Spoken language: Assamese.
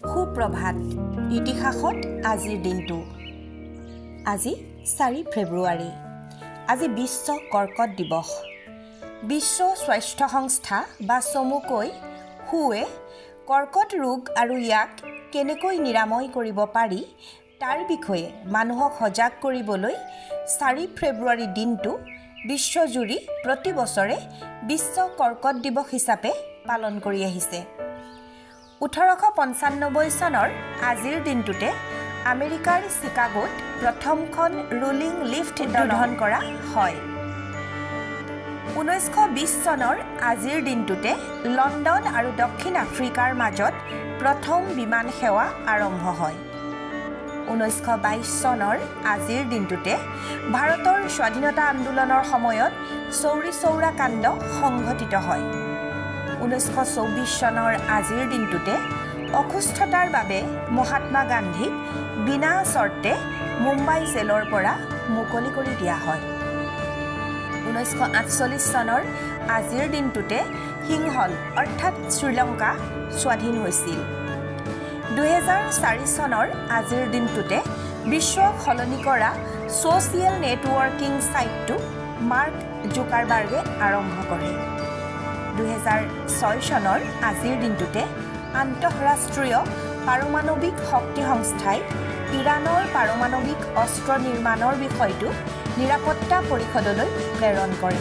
সুপ্ৰভাত। ইতিহাসত আজিৰ দিনটো। আজি 4 ফেব্ৰুৱাৰী। আজি বিশ্ব কৰ্কট দিৱস। বিশ্ব স্বাস্থ্য সংস্থা বা চমুকৈ হুৱে কৰ্কট ৰোগ আৰু ইয়াক কেনেকৈ নিৰাময় কৰিব পাৰি তাৰ বিষয়ে মানুহক সজাগ কৰিবলৈ 4 ফেব্ৰুৱাৰী দিনটো বিশ্বজুৰি প্ৰতি বছৰে বিশ্ব কৰ্কট দিৱস হিচাপে পালন কৰি আহিছে। 1895 চনৰ আজিৰ দিনটোতে আমেৰিকাৰ চিকাগোত প্ৰথমখন ৰোলিং লিফ্ট উদ্বোধন কৰা হয়। 1920 চনৰ আজিৰ দিনটোতে লণ্ডন আৰু দক্ষিণ আফ্ৰিকাৰ মাজত প্ৰথম বিমান সেৱা আৰম্ভ হয়। 1922 চনৰ আজিৰ দিনটোতে ভাৰতৰ স্বাধীনতা আন্দোলনৰ সময়ত চৌৰি চৌৰা কাণ্ড সংঘটিত হয়। 1924 চনৰ আজিৰ দিনটোতে অসুস্থতাৰ বাবে মহাত্মা গান্ধীক বিনা চৰ্তে মুম্বাই জেলৰ পৰা মুকলি কৰি দিয়া হয়। 1948 চনৰ আজিৰ দিনটোতে সিংহল অৰ্থাৎ শ্ৰীলংকা স্বাধীন হৈছিল। 2004 চনৰ আজিৰ দিনটোতে বিশ্বক সলনি কৰা ছ'চিয়েল নেটৱৰ্কিং ছাইটটো মাৰ্ক জুকাৰবাৰ্গে আৰম্ভ কৰে। 2006 চনৰ আজিৰ দিনটোতে আন্তঃৰাষ্ট্ৰীয় পাৰমাণৱিক শক্তি সংস্থাই ইৰাণৰ পাৰমাণৱিক অস্ত্ৰ নিৰ্মাণৰ বিষয়টো নিৰাপত্তা পৰিষদলৈ প্ৰেৰণ কৰে।